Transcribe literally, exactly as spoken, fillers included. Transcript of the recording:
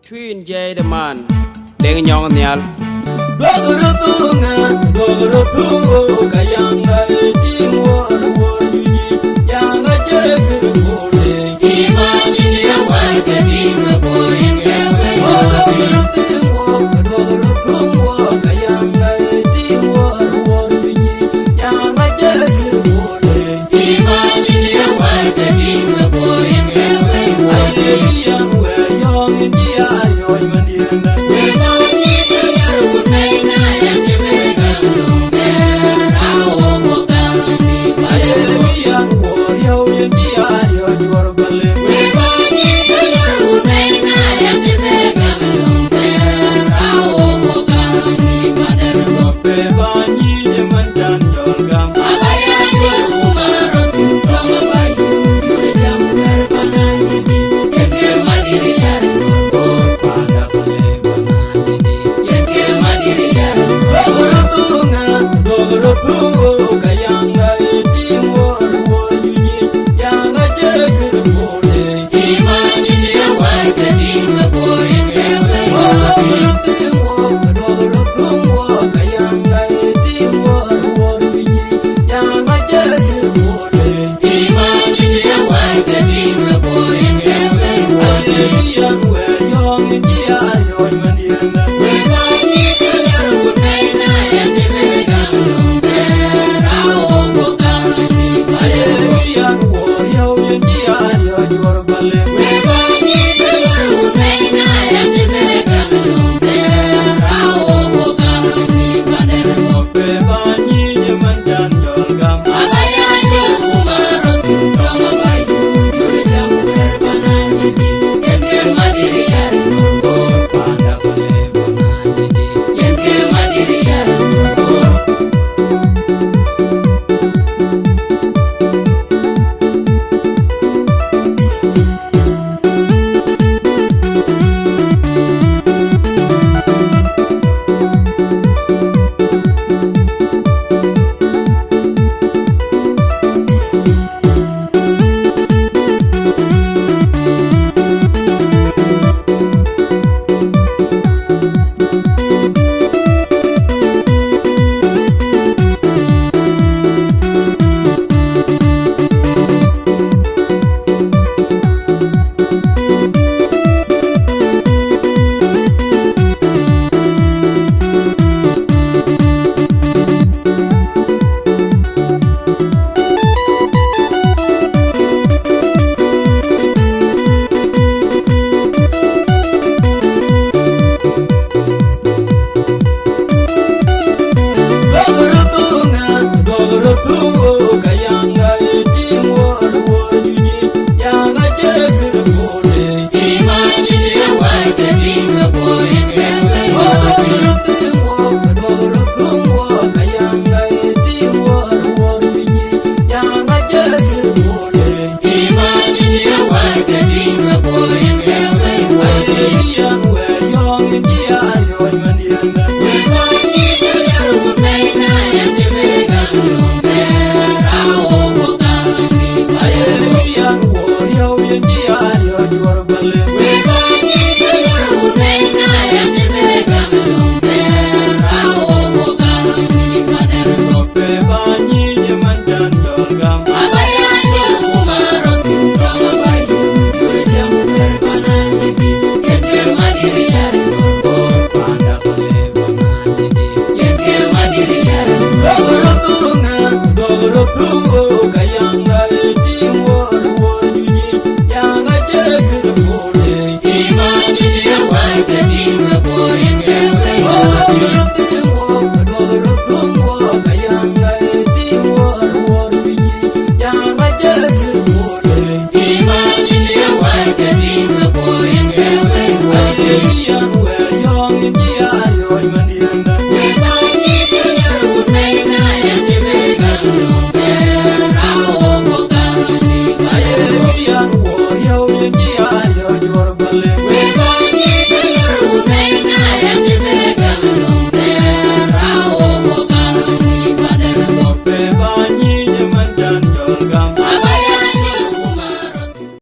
Tuïn jiɛɛi de man, Deŋ Nyɔŋ Nhial. Duɔ̈k röt thuŋ, duɔ̈k röt thuŋ, ka yaŋ ŋa ë tïŋ wuɔ̈r, wuɔ̈r juëc, yaŋ ŋa cï kërë bɔ̈ lec. Tïŋ man cï diɛ̈ wär ke tïŋ ke bɔ̈ yen ke wëi. Duɔ̈k röt thuŋ, duɔ̈k röt thuŋ, ka yaŋ ŋa ë tïŋ wuɔ̈r, wuɔ̈r juëc, yaŋ ŋa cï kërë bɔ̈ lec.